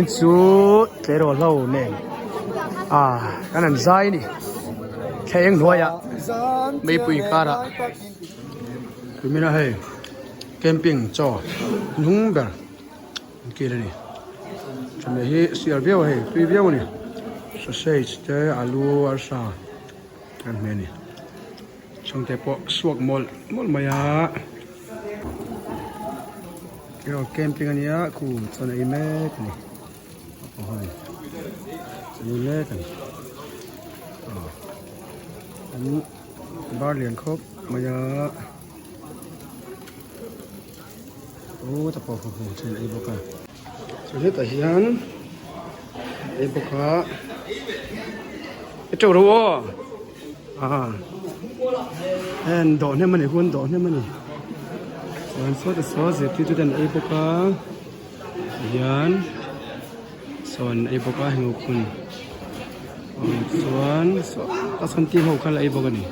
Zanin chu tleirawl ho nen ah kan han zai a ni thleng hnuaiah meipui karah tumina hei camping chaw hnung ber an kil a ni chawhmeh hi sial viau a hei tui viau a ni sausage te alu arsa an hmeh a ni chhungte pawh suak mawlh mawlh mai a. Hero camping ania khu chuan a ei mek ani a hawi an ei mek ani an bar lian khawp mai a aw ta pawh khaw then a ei bawk a chuan hetah hian a ei bawk a e teuh ro aw Ah en dawh hnem ani hun dawh hnem ani chuan sawta saw zirtirtu ten an ei bawk a tihian sawn an ei bawk a heng hun chuan a sawn team ho kha la ei bawk ani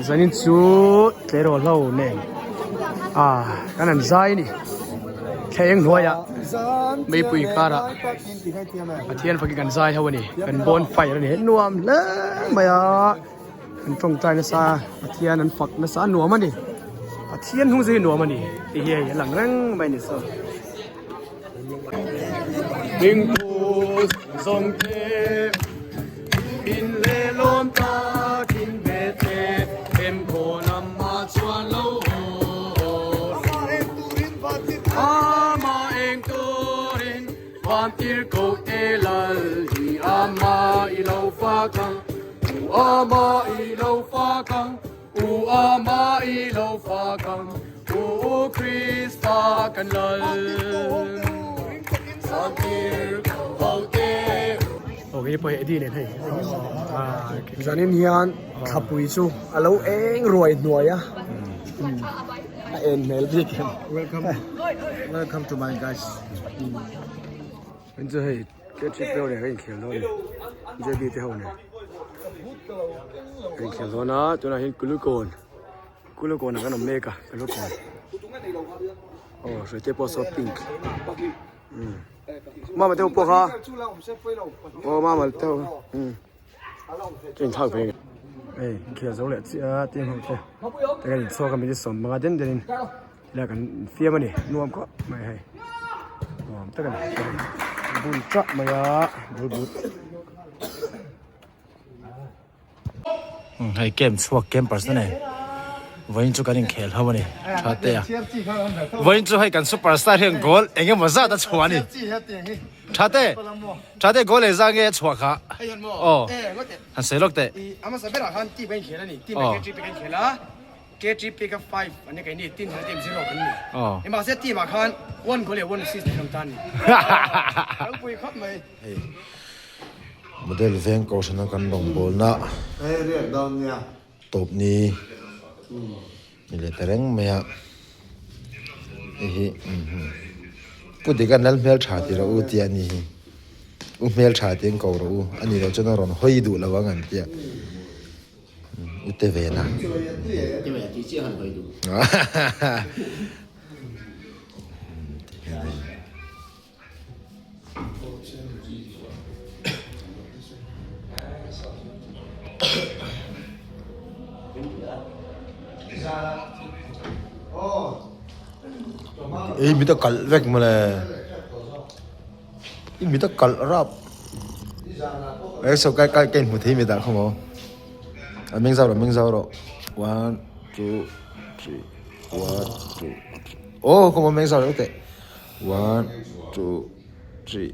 zanin chu tleirawl ho nen ah kan han zai a ni thleng hnuaiah meipui karah Pathian fakin kan zai ho a ni kan bonfire a ni nuam hle mai a kan tawngtai nasa Pathian an fak nasa a nuam a ni Pathian hnung zui nuam a ni tih hi hei a lang reng mai a ni saw. Zanin hian thlapui chu a lo eng ruai hnuai a a en hmel bik em. Welcome welcome to my guys. An chu hei KTP ho nen kan inkhel dawn a ni JB te ho nen kan inkhel dawn a tunah hian Kulikawn Kulikawn ah kan awm mek a Kulikawn aw hruaite pawh saw pink umm mama te ho pawh kha aw mama te ho umm chu inthlak ve hei inkhel zo leh chiah a team ho te te kan inchhuak a minute sawm panga den den in. Helai kan fiam a ni nuam khawp mai hei nuam tak a ni bul chah mai a bul but. Hei camp chhuak campers te nei vawiin chu kan inkhel ho a ni tha te a vawiin chu hei kan superstar hian goal eng emaw zat a chhuah a ni tha te tha te goal engzah nge a chhuah kha aw han sawi lawk teh. Aw. KTP kha 5 an ni keini team kha team 0 kan ni. Nimahse team ah khan 1 goal leh 1 assist nei hlawm ta a ni. Ropui khawp mai. Hei model veng kohhrana kan rawngbawlna tawp ni ni leh ta reng mai a hei hi pu dik a nal hmel tha tih rawh u tih a ni hi u hmel tha tiin ko rawh u a nih loh chuan a rawn hawi duh lo ang an tia. U te ve na. Te ve ti chiah han hawi duh. Ei mi ta kalh vek mawle. I mit a kalh rap. Ei so kai kai kai hmu thei mi dah kha maw. A meng zau rawh a meng zau rawh. One two three one two three. Oh khaw maw meng zau reuh teh. One two three.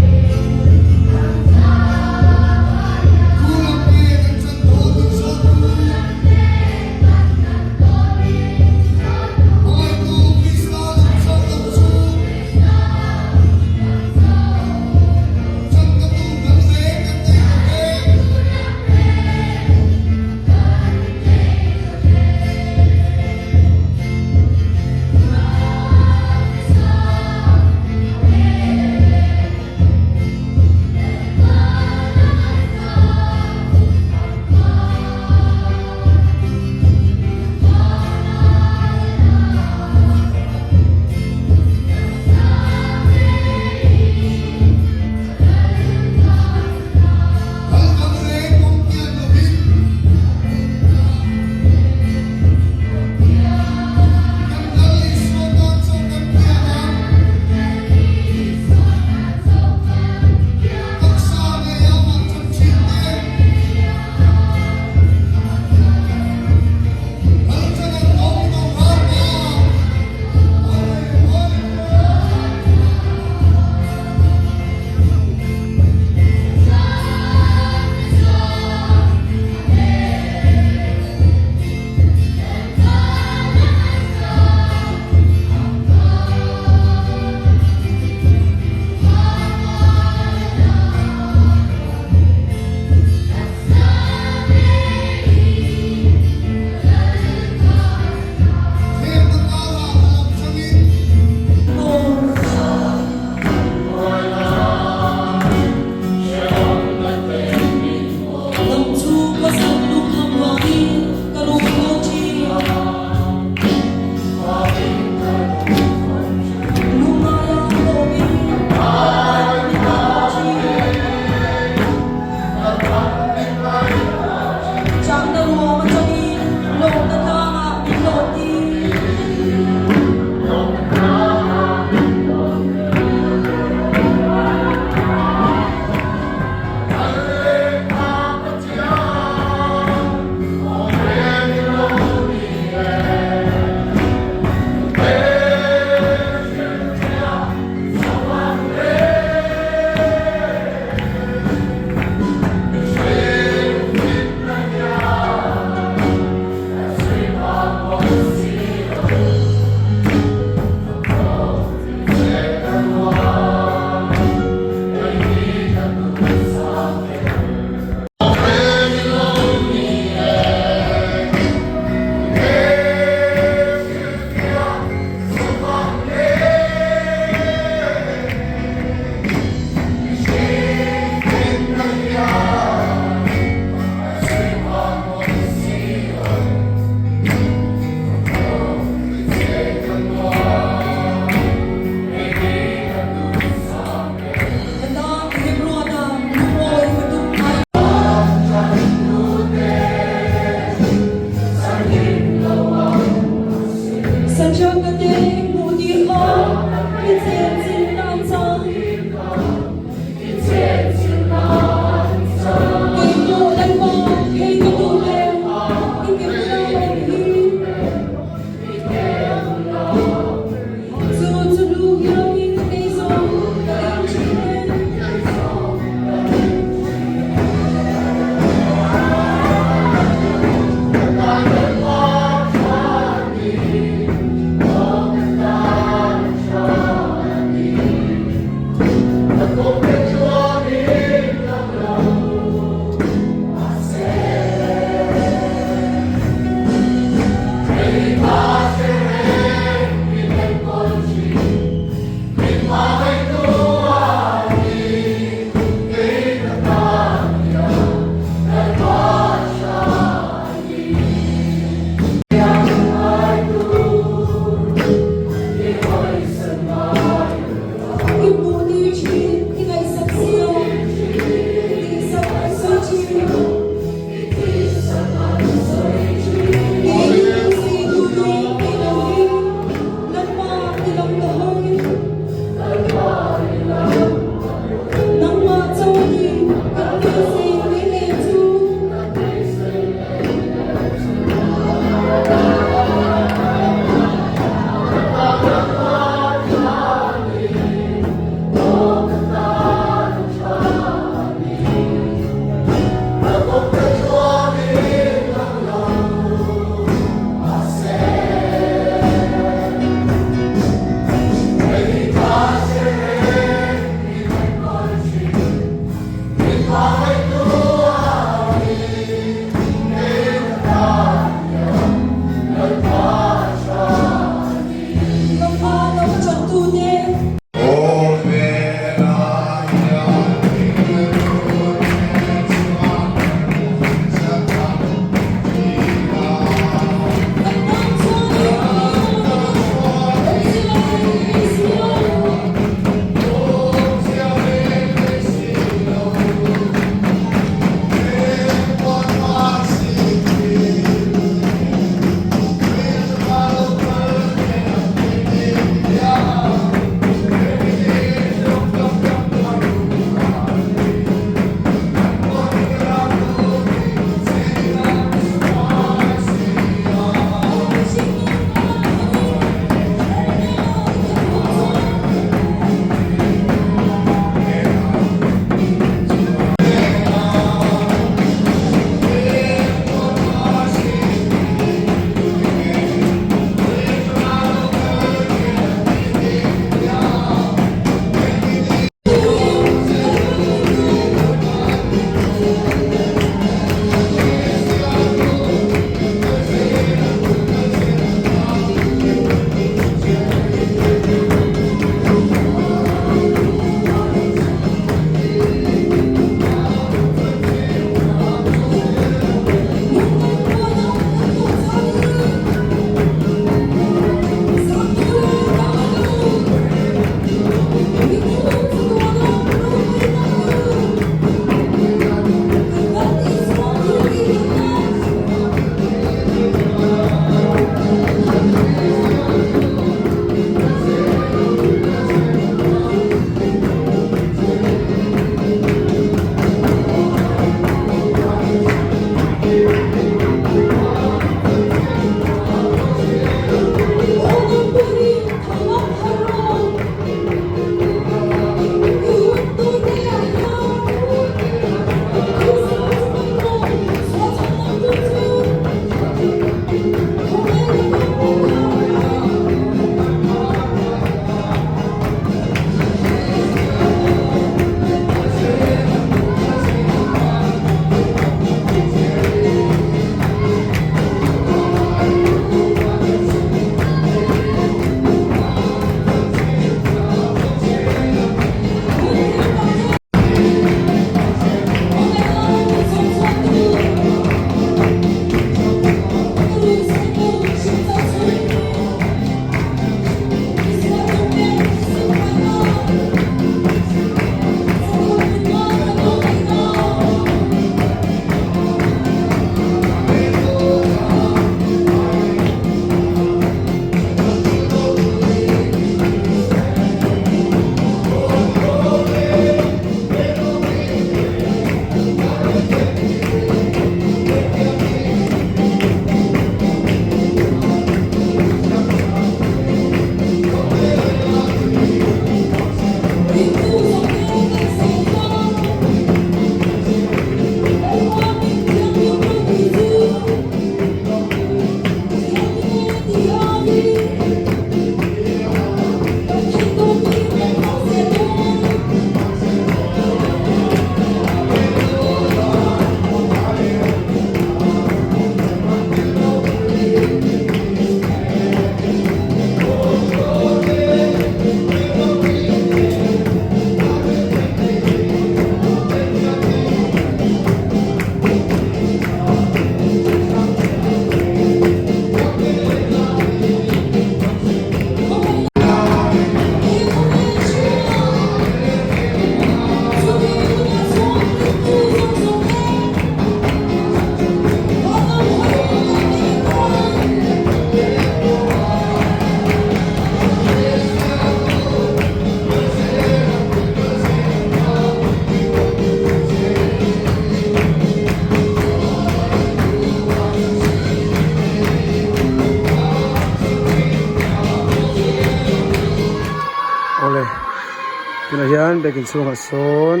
Tunah hian biakin chhungah sawn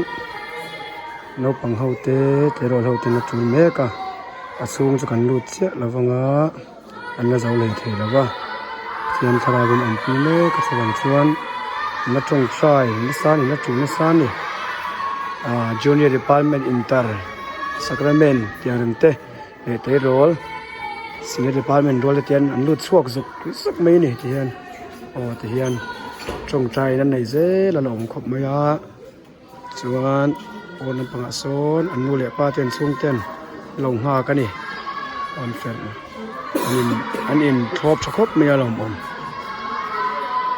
naupang ho te tleirawl ho ten a tul mek a a chhung chu kan lut chiah lo vang a an la zo leh thei lo va pathian thlalak in an pui mek a chuvang chuan an la tawngtai nasa a ni an la tul nasa a ni ah junior department inter sacrament tih ang reng te leh tleirawl senior department rual te hian an lut chhuak zuk zuk mai a ni ti hian aw ti hian tawngtai in an nei zel a la awm khawp mai a chuan pawn lampangah sawn an nu leh pa te an chhung ten an lo nghak a ni an fel an in an in thlawp tha khawp mai a lawmawm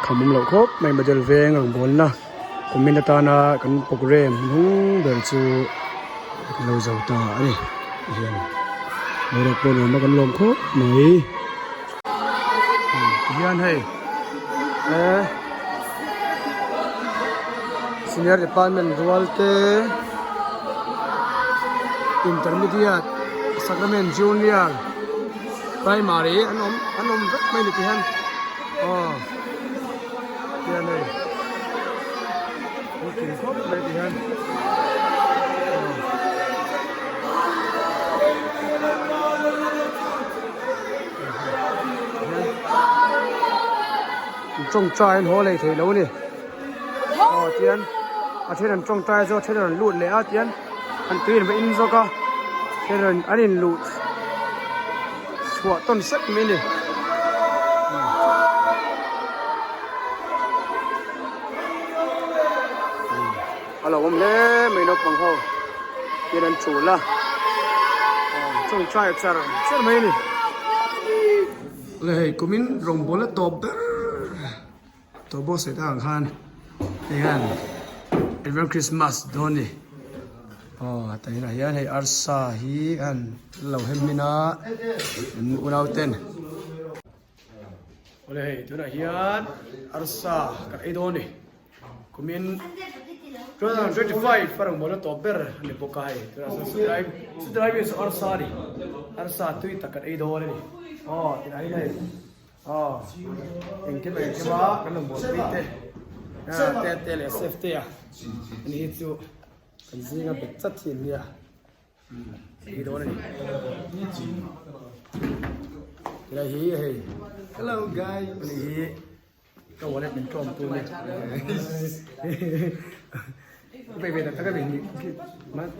kham awm loh khawp mai model veng rawngbawlna. Kumin atana kan programme hnung ber chu kan lo zo ta a ni tihian boruak pawh nuam a kan lawm khawp mai tihian hei eh senior department rual te intermediate sacrament junior primary an awm an awm vek mai ni tihian aw. Hian hei puitling khawp mai ti hian aw tawngtai an haw lei thei lo a ni aw tian a then an tawngtai zawk a then an lut leh a tian an tui an va in zawk a then an in luh chhuah tawn sek mai a ni. A lo awm hle mai naupang ho hian an chul a tawngtai char char mai a ni. Awle hei kumin rawngbawlna tawp ber tawp bawk sawi tak ang khan hei hian Advent Christmas dawn a ni. Aw tahinah hian hei arsa hi an lo hem hmin a an unau ten awle hei tunah hian arsa kan ei dawn a ni kumin 2025 a rawn mawlna tawp ber a ni bawk a hei tunah chuan sipai sipai mi saw arsa a ni arsa tui tak kan ei dawn a ni aw tinah hian hei aw engkim engkim a kan lo mawlpui te te te leh safe te a ani hi chu. Kan zinga bet chat hi an nia ei dawn a ni. Tilai hi hei. Hello guys. Ani hi ka wallet min tlawm tu ni. Ve ve tak tak a ni. Man.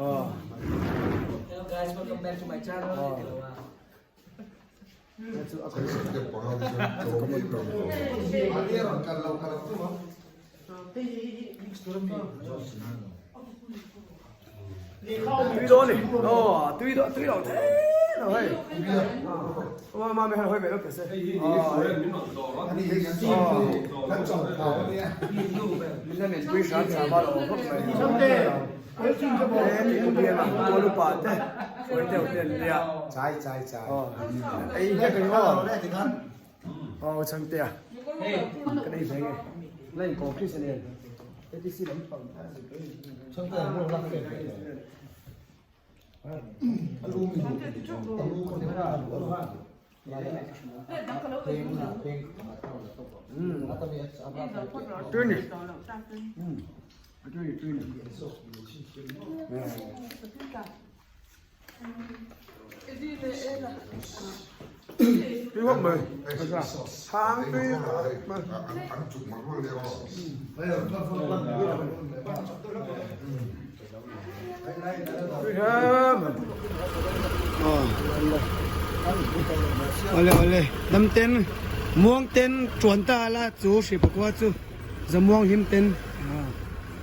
Oh. Hello guys, welcome back to my channel. Oh. Tui dawn ni aw tui dawn tui lo the lo hei ma ma me han hoi ve lo te se min la men pui hram hram a lo khawp mai. Chai chai chai. Ei hian kan aw. Aw changte a. Kan ei ve nge. Lain ko Chris nen. ATC lam pang. Changte a mu lak fe fe. Alu mi alu kan alu alu. Tui ni. Tui tui ni. Tui khawp mai. Hang tui mai. Tui hle mai. Awle awle dam ten muang ten tuan ta la chu hri pakua chu zamuang him ten.